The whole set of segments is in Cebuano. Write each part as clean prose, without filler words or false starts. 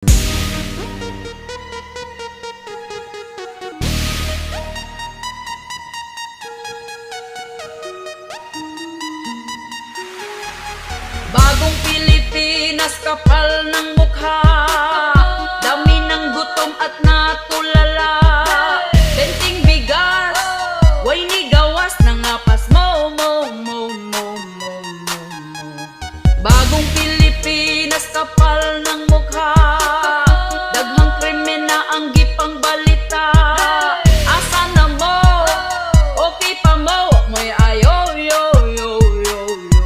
Bagong Pilipinas, kapal ng mukha. Dami ng gutom at natulala. Benteng bigas, way ni gawas. Nangapas mo, mo, mo, mo, mo, mo, mo. Bagong Pilipinas, kapal ng mukha. Daghang krimen na ang gipang balita. Asa na mo? Okay pa mo? Mo'y ayo, yo, yo, yo, yo, yo.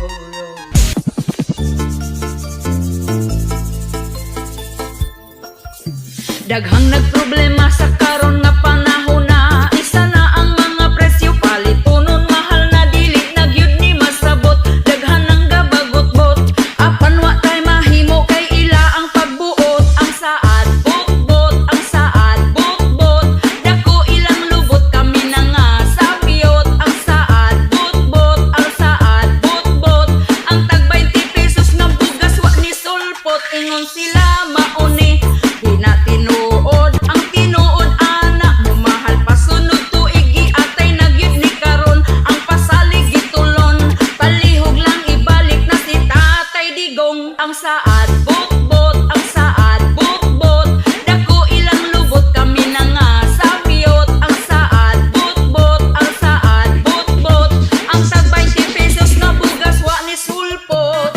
Daghang nagproblema sa karon nga panahon na. Isa na ang mga presyo, palitunon mahal na, dili na gyud ni masabot. Daghan ang gabagot-bot, apan wa tay mahimo kay ila ang pagbuot. Ang saad bot-bot, ang saad bot-bot, dako ilang lubot, kami na nga sapiyot. Ang saad bot-bot, ang saad bot-bot, ang tag 20 pesos nga bugas wa ni sulpot. Ingon sila mauni, di na tinuod. Ang tinuod ana, mumahal pa sunod tuig, giatay na gyud ni karon. Ang pasalig gitulon, palihog lang ibalik na si Tatay Digong. Ang saad bot-bot, ang saad bot-bot, dako ilang lubot, kami na nga sapiyot. Ang saad bot-bot, ang saad bot-bot, ang tag 20 pesos nga bugas wa ni sulpot.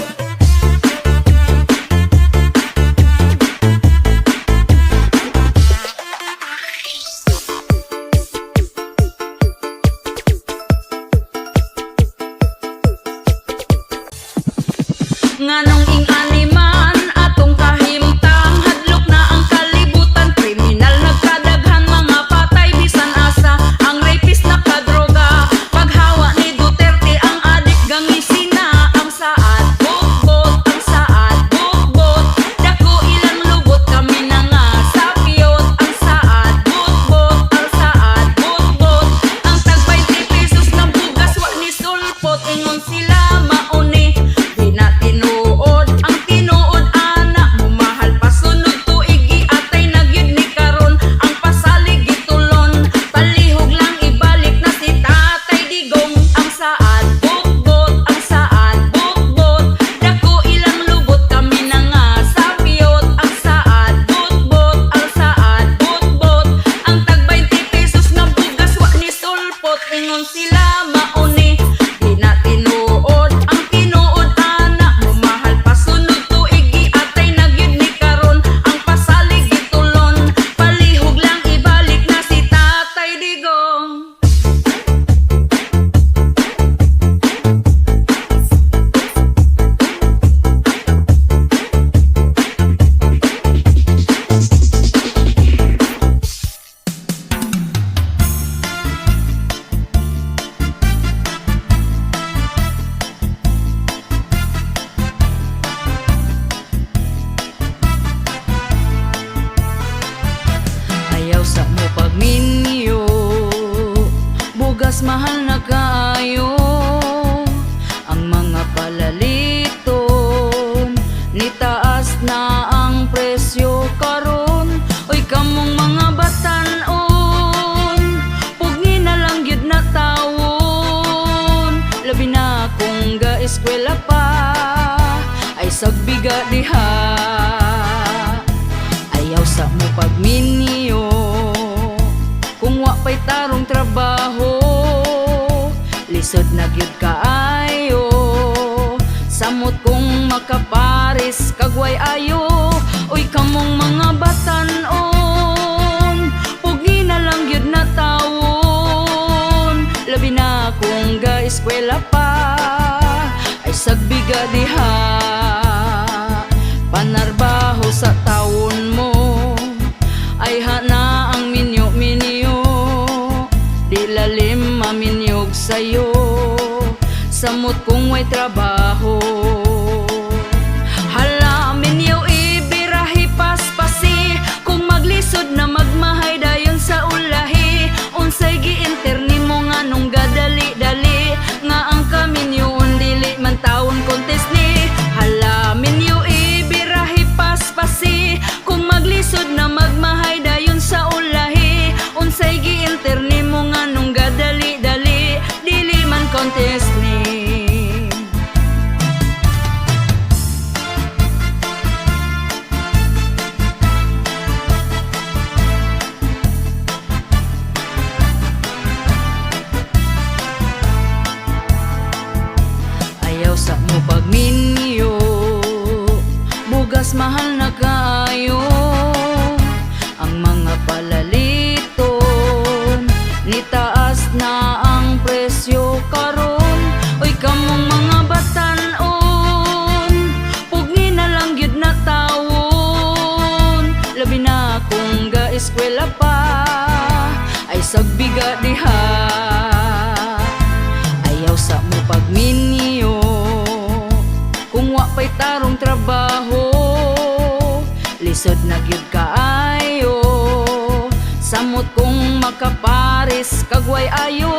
Nganong ing-ani man atong kahimtang, hadlok na ang kalibutan, kriminal nagkadaghan, mga patay bisan asa, ang rapist nakadroga, paghawa ni Duterte ang adik gangisina. Ang saad bot-bot, ang saad bot-bot, dako ilang lubot, kami na nga sapiyot. Ang saad bot-bot, ang saad bot-bot, ang tag 20 pesos ng bugas wa ni sulpot. Ingon sila mauni, di na tinuod. Ang tinuod ana, mumahal pa sunod tuig, giatay na gyud ni karon. Ang pasalig gitulon, palihog lang ibalik na si Tatay Digong. Ang saad bot-bot, ang saad bot-bot, dako ilang lubot, kami na nga sapiyot. Ang saad bot-bot, ang saad bot-bot, ang tag 20 pesos nga bugas wa ni sulpot. Ingon sila mauni, di na tinuod. Ang tinuod ana, mumahal pa sunod tuig, giatay na gyud ni karon. Ang pasalig gitulon, palihog lang ibalik na si Tatay Digong. Ayaw sa mo pagminyo, bugas mahal na kaayo. Ang mga palaliton, nitaas na ang presyo karon. Oy kamong mga batan-on, pugni na lang gyud na tawon. Labi na kung ga-eskwela pa, ay sagbiga diha. Ayaw sa mo pagminyo, kung wa pa'y tarong trabaho. Lisod na gyud kaayo, samot kung makaparis kagway ayo. Uy kamong mga batan-on, pugi na lang gyud na tawon. Labi na kung ga-eskwela pa, ay sagbiga diha. Panarbaho sa tawon mo, ay hana ang minyo-minyo. Di lalim maminyog sayo, samot kung way trabaho. Hala minyo ibirahi paspasi, kung maglisod na magmahay dayon sa ulahi. Unsay gi-enter nimo nga nung gadali-dali, nga ang kaminyoon dili man tawon contest ni. Hala minyo ibirahi paspasi, kung ga-eskwela pa ay sagbiga diha. Ayaw sa mo pagminyo kung wa pa'y tarong trabaho. Lisod na gyud kaayo, samot kung makapares kag way ayo.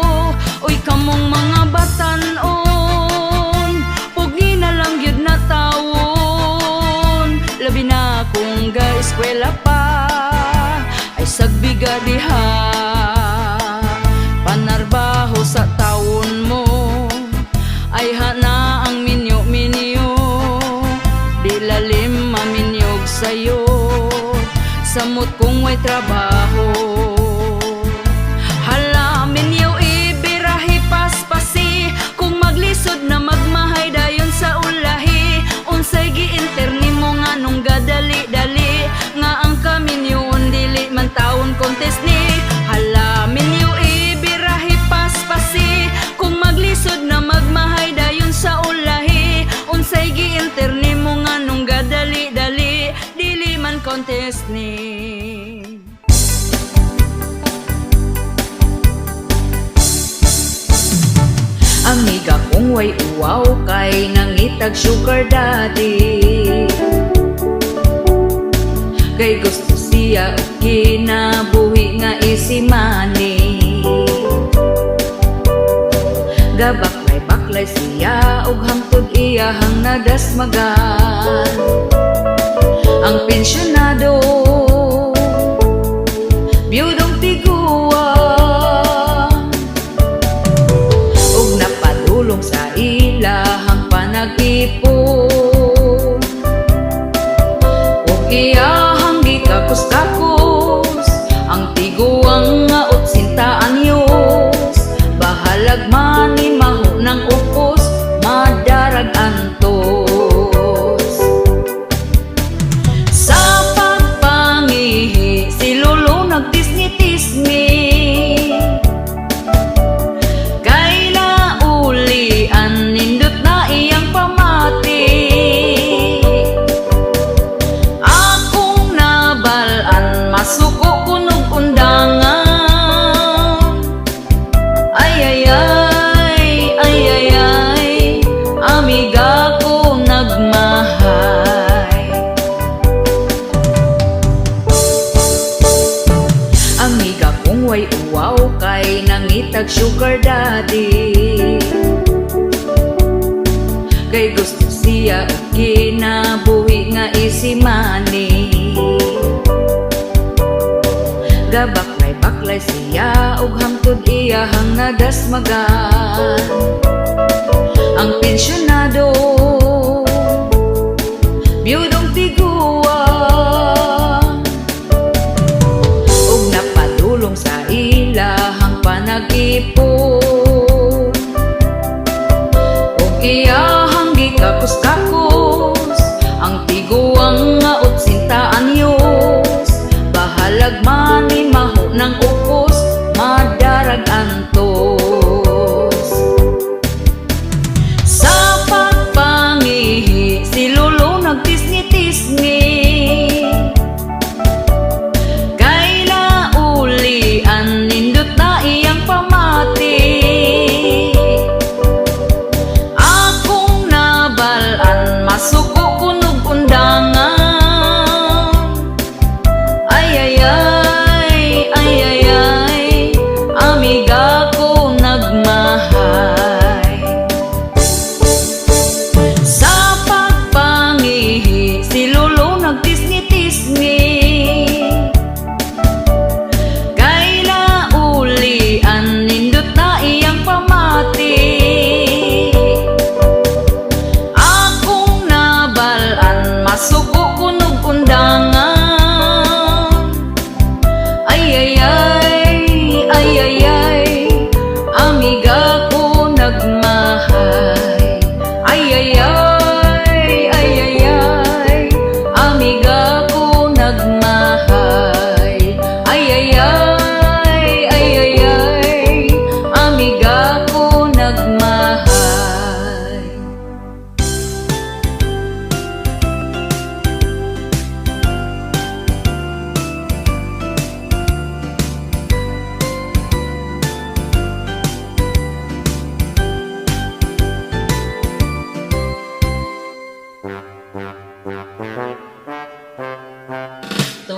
Uy, kamong mga batan-on, pugi na lang gyud na tawon, labi na kung ga-eskwela pa ay sagbiga diha. Panarbaho sa tawon mo ay hana ang minyo-minyo, di lalim maminyog sayo, samot kung way trabaho. Hala, minyo ibirahi paspasi. Kung maglisod na magmahay dayon sa ulahi. Unsay gi-enter nimo nga nung gadali-dali, nga ang kaminyoon dili man taon contest ni? Hala, minyo ibirahi paspasi. Kung maglisod na magmahay dayon sa ulahi. Unsay gi-enter nimo nga nung gadali-dali, dili man contest ni? Amiga kong way uwaw kay nangitag sugar daddy, kay gusto siya og kinabuhi nga easy money. Gabaklay-baklay siya og hangtod iyahang nadasmagan ang pensyonado biyudong tiguang ug napadulong sa ilahang panag-ipon ug iyahang gikakus-kakus ang tiguang nga 80 anyos. Bahalag man ni maho ng upos, madarag antos. Sa pagpangihi si Lolo nagtisngi-tisngi kay naulian, nindot na iyang pamati. Akong nabalaan, masuko kunog undangan. Ay ay ay ay ay ay, amiga ko nagmahay. Amiga kong way uwaw kay nangitag sugar daddy, kay gusto siya og kinabuhi nga easy money. Gabaklay-baklay siya og hangtod iyahang nadasmagan ang pensyonado biyudong tiguang ug napadulong sa ilahang panag-ipon ug iyahang gikakus-kakus ang tiguang nga 80 anyos. Bahalag man ni maho ng upos, madarag antos. Sa pagpangihi si Lolo nagtisngi.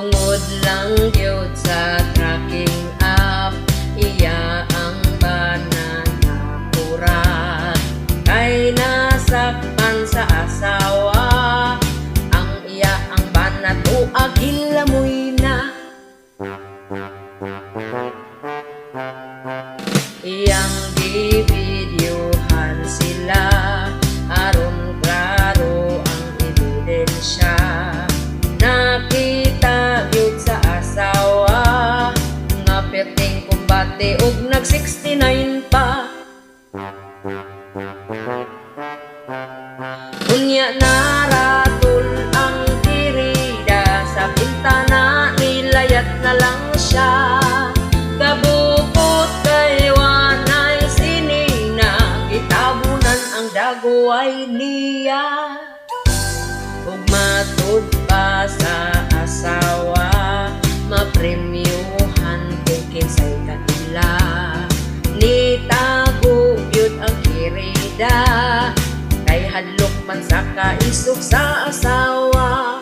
Tungod lang gyud sa tracking app, iya ang bana nakurat. Kay nasakpan sa asawa, ang iya ang bana tuag gilamoy na. Iyang givideohan sila aron klaro ang ebidensya. Nakita gyud sa asawa nga perting kumbate og nag 69 pa. Unya naratul ang kirida sa bintana, nilayat na lang siya. Kabukot kay wanay sinina, gitabunan ang daguway niya. Ug matud pa sa asawa, mapremyuhan kung kinsay kaila. Nitago gyud ang kirida kay hadlok man sa kaisog sa asawa.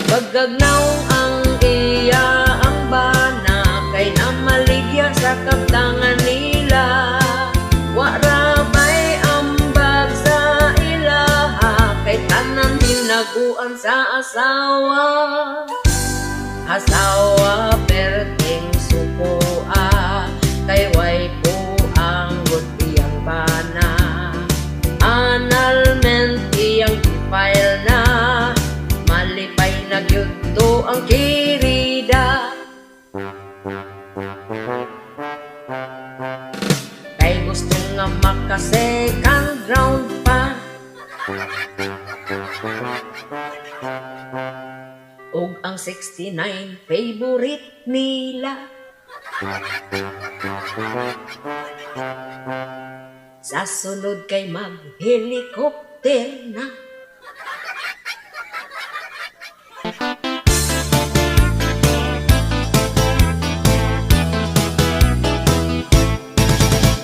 Bagagnaw ang iya ang bana kay namaligya sa kaptangan nila. Wa ra bay ambag sa ilaha kay tanan hinaguan sa asawa. Asawa perting sukoa kay way puang gud iyang bana. Annulment iyang i-file na, malipay na gyud to ang kirida. Kay gusto nga maka second round pa. Og ang 69 favorite nila. Sa sunod kay mag-helicopter na.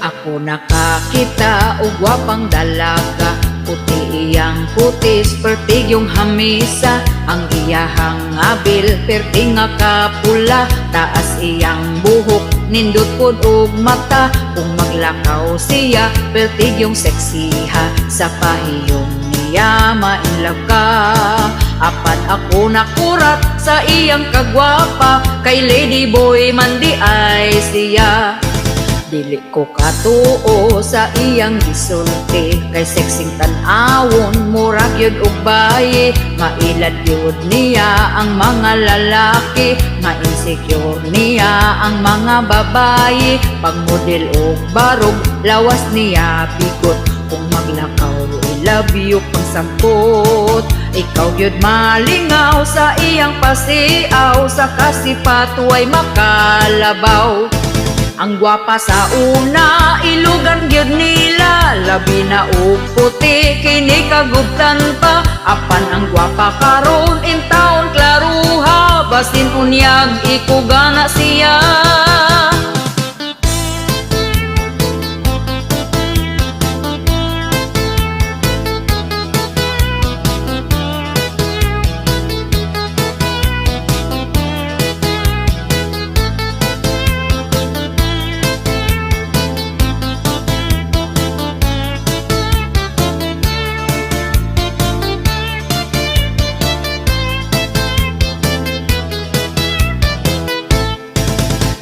Ako nakakita og gwapang dalaga, puti iyang kutis, pertig yung hamisa. Ang iyahang abil, perti nga kapula. Taas iyang buhok, nindot pod og mata. Kung maglakaw siya, pertig yung seksiha. Sa pahiyom niya, ma-inlove ka. Apan ako nakurat sa iyang kagwapa, kay lady boy man di ay siya. Dili ko katuo sa iyang gisulti kay sexing tan-awon, murag yun og bayi. Mailad yun niya ang mga lalaki, ma-insecure niya ang mga babayi. Pag model og barog, lawas niya bigot. Kung maglakaw, I love you pang sampot. Ikaw gyud malingaw sa iyang pasiaw, sa kasipat way makalabaw. Ang gwapa sa una, ilugan gyud nila, labi na og puti, kini kagubtan pa. Apan ang gwapa karon in town klaruha, basin unyag ikugana siya.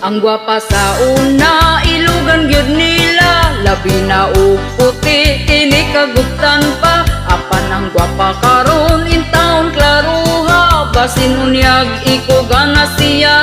Ang gwapa sa una, ilugan gyud nila, labi na og puti, kini kagubtan pa. Apan ang gwapa karon in town klaruha, basin unyag ikugana siya.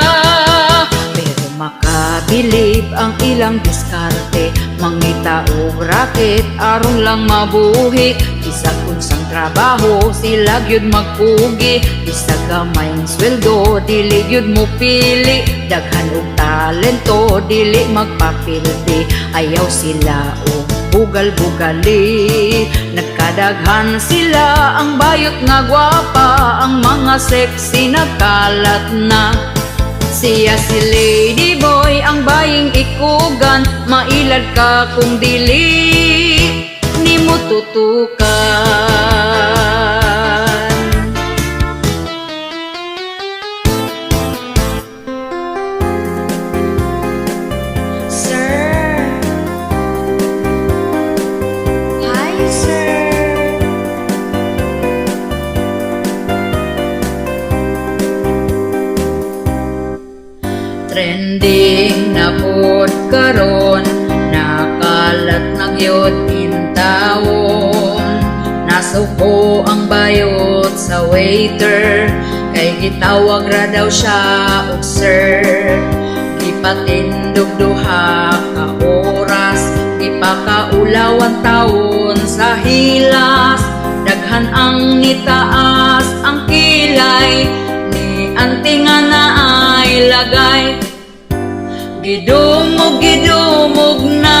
Pero makabilib ang ilang diskarte, mangita og raket aron lang mabuhi. Bisag unsang trabaho sila gyud magpugi, bisag gamay ang sweldo dili gyud mo pili. Daghan og talento dili magpapildi, ayaw sila og bugal-bugali. Nagkadaghan sila ang bayot nga gwapa, ang mga sexy nagkalat na. Siya si Lady Boy, ang baying ikugan, mailad ka kung dili nimo tutukan. Trending na pod karon, nakalat na gyud intawon. Nasuko ang bayot sa waiter kay gitawag ra daw siya og sir. Gipatindog 2 ka oras, gipakaulawan taon sa hilas. Daghan ang nitaas ang kilay ni auntie nga naay lagay. Gidumog, gidumog na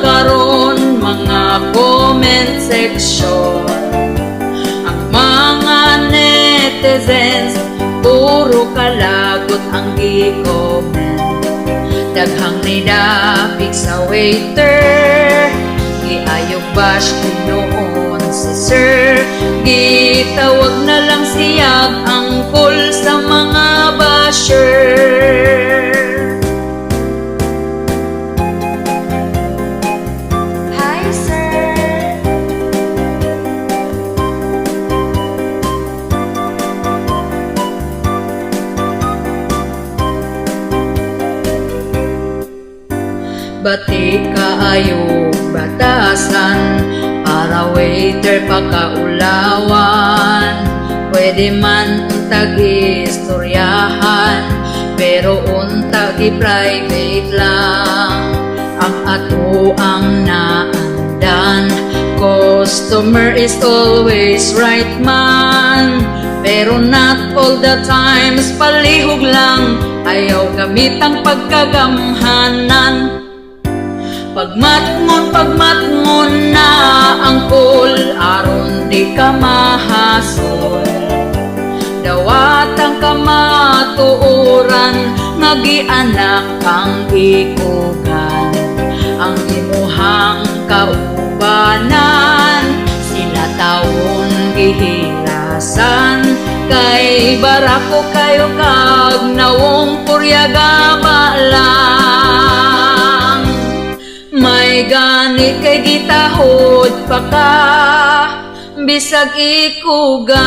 karon mga comment section. Ang mga netizens, puro kalagot ang gi-comment. Daghang nidapik sa waiter, giayog bash noon si sir. Gitawag na lang siyag uncle sa mga basher. Hi, sir. Bati kaayo batasan para waiter pakaulawan. Pwede man untag istoryahan, pero unta gi-private lang. Ang ato ang naandan, customer is always right man, pero not all the times. Palihog lang, ayaw gamit ang pagkagamhanan. Pagmatngon, pagmatngon na ang call aron di ka mahasol. Dawat ang kamatuoran nga gianak kang ikugan. Ang imuhang kaubanan, sila taon gihirasan. Kay barako kayo kag nawong puryagama lang. May gani kay gitahod pa ka bisag ikugan.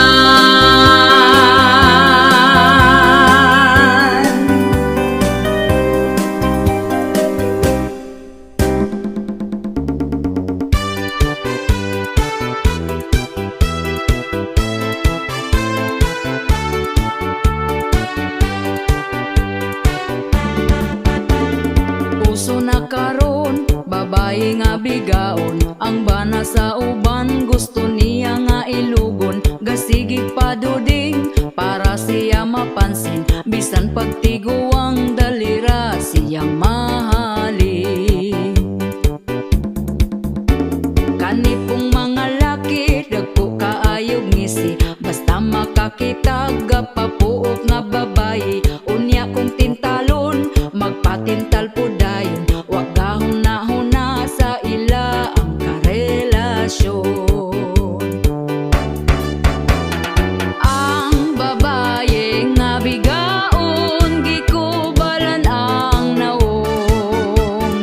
Uso na karon babae nga bigaon. Ang bana sa uban gusto niya nga ilugon. Gasigig paduding para siya mapansin. Bisan pagtiguang dalira siyang mahalin. Kani pong mga laki, dagko kaayog ngisi. Basta makakita gapapuok nga babae. Unya kung tintalon, magpatintal po dayon. Wa gahuna-huna sa ila ang karelasyon. Ang babae nga bigaon, gikubalan ang nawong.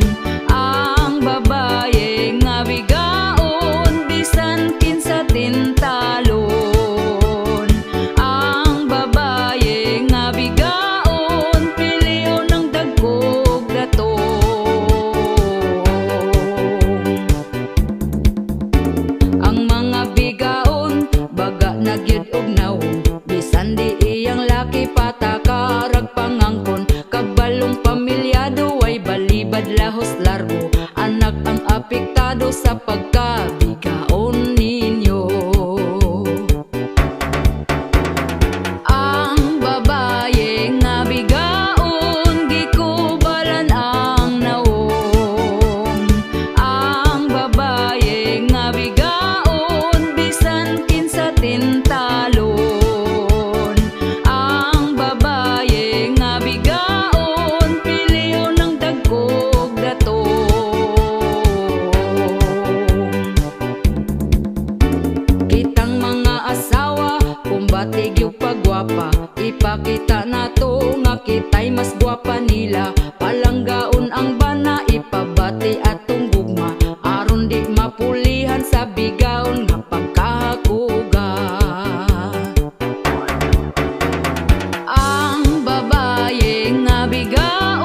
Ang babae nga bigaon, bisan kinsa tintalon. Ang babae nga bigaon, pilion ng dagkog datong. Ang mga bigaon, baga na gyud og nawong. Bisan di iyang laki patakarag pangangkon. Kabalong pamilyado ay balibad lahos largo. Anak ang apektado sa pagkabigaon ninyo. Ang babae nga bigaon, gikubalan ang nawong. Ang babae nga bigaon, bisan kinsa tintalon. Ang babae nga bigaon, pilion ng dagkog datong. Kitang mga asawa, kumbati gyud pagwapa. Ipakita nato nga kita'y mas gwapa nila. Palanggaon ang bana, ipabati atong gugma aron di mapulihan sa bigaon nga pagkahakuga. Ang babae nga bigaon.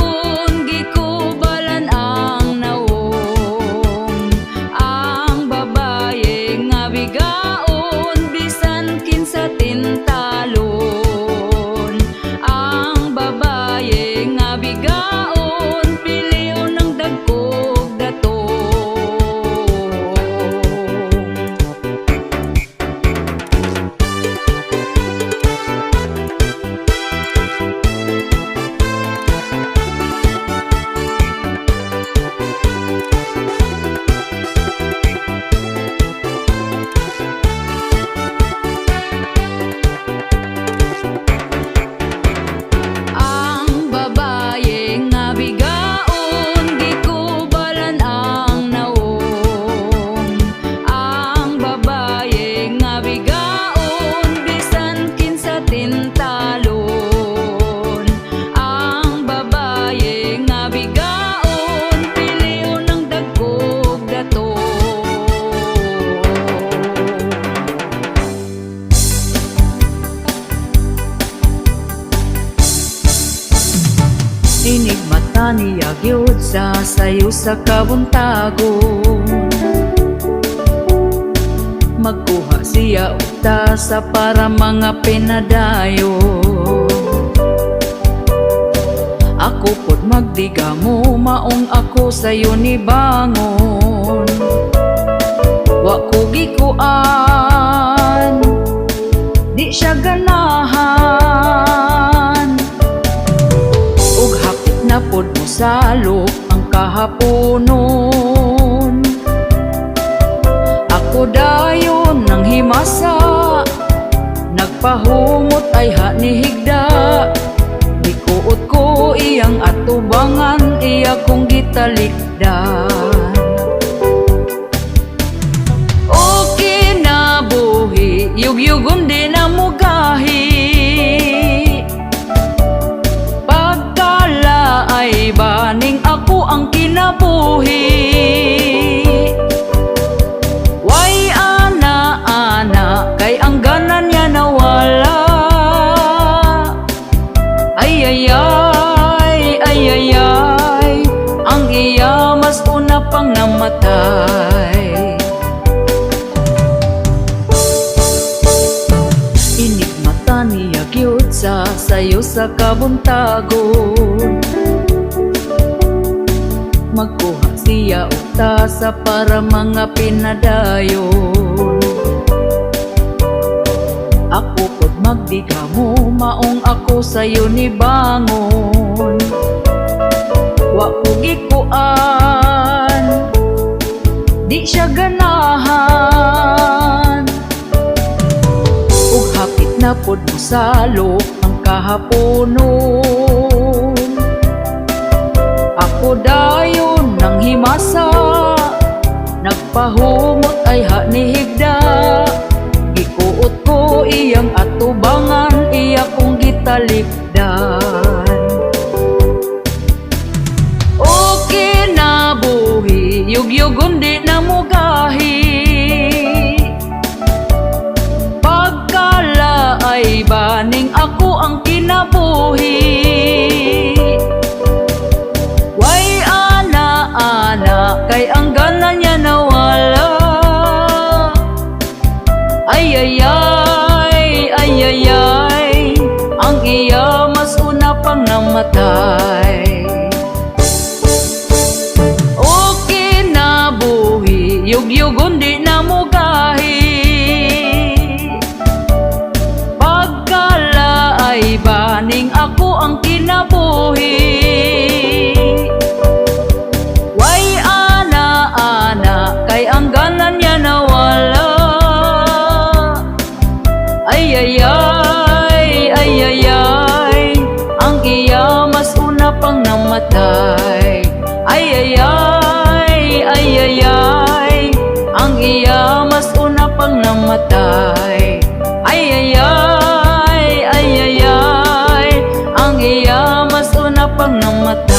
Enigmata niya gyud sa sayo sa kabuntagon. Magkuha siya og tasa para mga pinadayon. Ako pod magdigamo, maong ako sayo ni bangon. Wa ko gikuan, di siya ganahan. Ug hapit na pod mosalop ang kahaponon. Ako dayon nang himasa, nagpahumot ay ha ni higda. Gikuot ko iyang atubangan, iya kong gitalikdan. O kinabuhi, yugyugon di na mugahi. Pagkala ay baning ako ang kinabuhi. Way ana ana, kay ang gana niya nawala. Ay ay ay, ay ay ay, ang iya mas una pang namatay. Enigmata niya gyud sa sayo sa kabuntagon. Magkuha siya og tasa para mga pinadayon. Ako pod magdigamo, maong ako sayo ni bangon. Wa ko gikuan, di siya ganahan. Ug hapit na pod mosalop ang kahaponon. Ako dayon nang himasa, nagpahumot ay ha ni higda. Gikuot ko iyang atubangan, iya kong gitalikdan. O kinabuhi, yugyugon di na mugahi. Pagkala ay baning ako ang kinabuhi. Way ana ana, kay ang gana niya nawala. Ay ay ay, ay ay ay, ang iya mas una pang namatay. O kinabuhi, yugyugon di na mugahi. Pagkala ay baning ako ang kinabuhi. Way ana ana, kay ang gana niya nawala. Ay ay ay, ay ay ay, ang iya mas una pang namatay. Ay ay ay, ay ay ay, ang iya mas una pang namatay. Ay ay ay, ay ay ay, ang iya mas una pang namatay.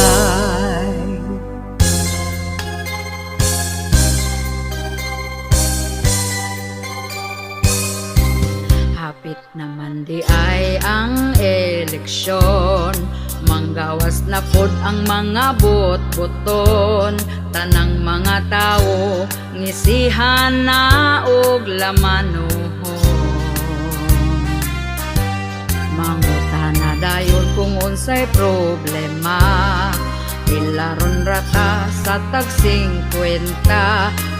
Hapit naman di ay ang eleksyon. Manggawas na pod ang mga bot-boton. Tanang mga tao ngisihan na og lamanuhon. Mangutana dayon kung unsay problema. Ilaron rata sa tag 50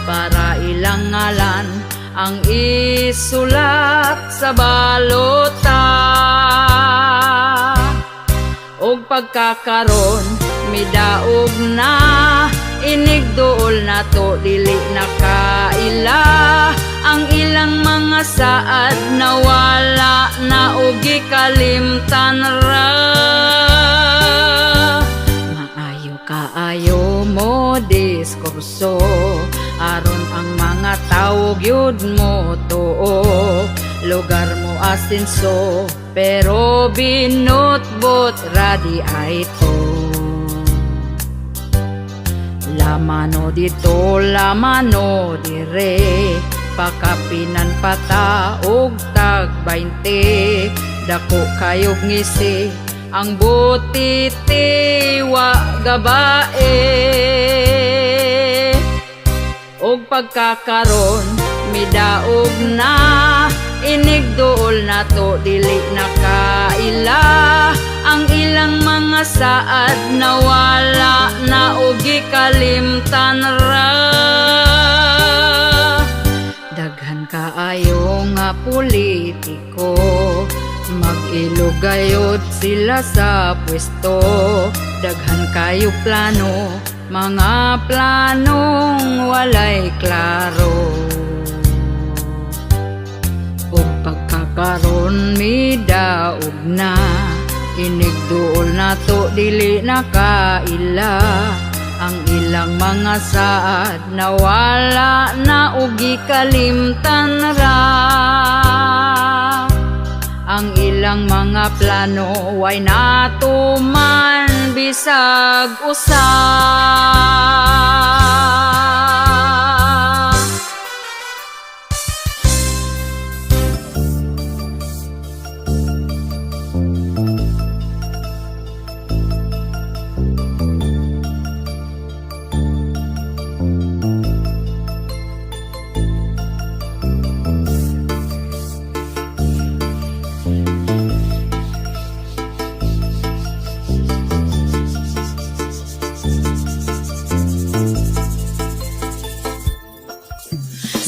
para ilang ngalan ang isulat sa balota. Og pagkakaron midaog na, inigduol na to, dili na kaila ang ilang mga saad, nawala na og gikalimtan ra. Maayo kaayo mo diskurso aron ang mga tawo gyud mo tuo. Lugar mo asenso, pero binutbot ra di ay to. Lamano dito, lamano dire, pakapinan pata og tag 20. Dako kayog ngisi. Ang butiti wa gabae. Og pagkakaron midaog na, inigduol nato dili na kaila. Ang ilang mga saad nawala na og gikalimtan ra. Daghan kaayo nga politiko, mag-ilog sila sa pwesto. Daghan kayo plano, mga planong walay klaro. Ug pagkakaron midaog na, inigduol nato dili na kaila. Ang ilang mga saad nawala na og gikalimtan ra. Ang ilang mga plano way natuman bisag usa.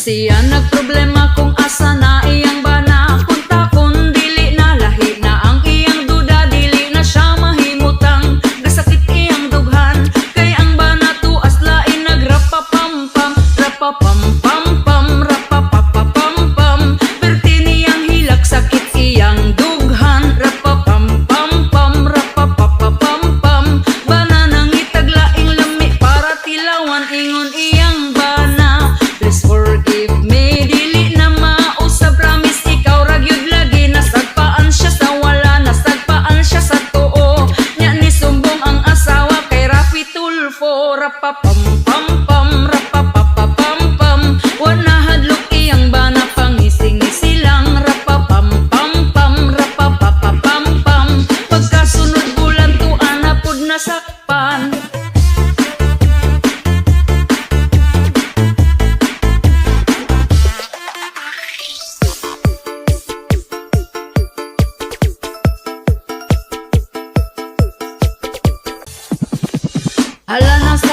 Siya nagproblema kung asa na iyang bana. Kunta kung dili na lahi na ang iyang duda. Dili na siya mahimutang, gasakit iyang dughan. Kay ang bana tuas lain, nagrapapampam, rapapampampam, rapapapampam. Perti niyang hilak, sakit iyang dughan. Rapapampampam, rapapapampam. Bana nangitag laing lami para tilawan. Ingon iyang bana, "Please forgive me, dili na mausab, promise ikaw ra gyud lagi." Nasagpaan siya sa wala, nasagpaan siya sa tuo. Nya ni sumbong ang asawa kay Raffy Tulfo. Rapapam pam pam, rapapapampam. Wa nahadlok iyang bana, pangising-ngisi lang. Rapapam pam pam, rapapapampam. Pagkasunod bulan tuan na pud nasakpan. Hala na.